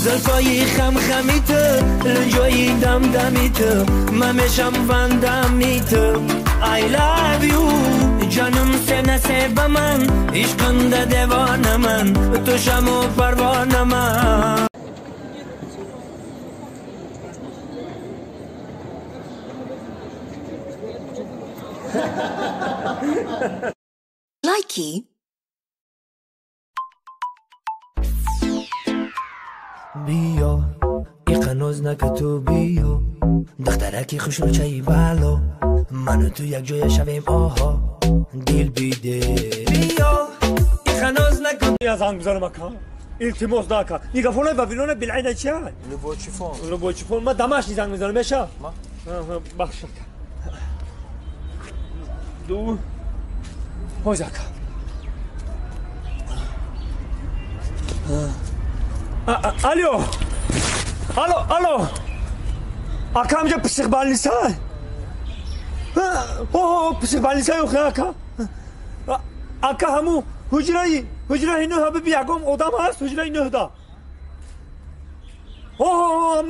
زلفای خم خمی تو لنجای دم دمی تو من میشم وندمی تو I love you canım sene sevmem işkında devanamam tuşamu parvanamam. Likey. Биё иқаноз нака ту биё духтараки хушрӯчаи бало ману ту якҷоя шавем оҳо дил биде биё иқаноз нака. Я занг бизанам ака, илтимос да ака, мегафонаи Вавилона билайна чия? Любой чифон. Любой чифон. Ма домашний занг мезанам, меша? Бахш ака. Ду ҳоз ака. Алло, алло, алло, ака, ҳамҷа психбольница? О, психбольница охе ака. Ака, ҳаму ҳуҷраи нӯҳ биби, ягон одам ҳаст ҳуҷраи нӯҳда? О,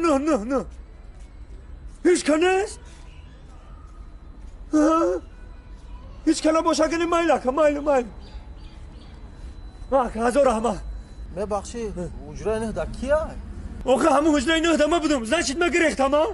нӯҳ, нӯҳ, нӯҳ. Ҳеҷ ка нест? Ҳеҷ ка набоша, гини майл ака, майл, майл ака, ҳазор раҳмат. Мебахшӣ, ҳуҷраи нӯҳда кия? Охе ҳамун ҳуҷраи нӯҳда ма будум, значит ма гирехтам, а?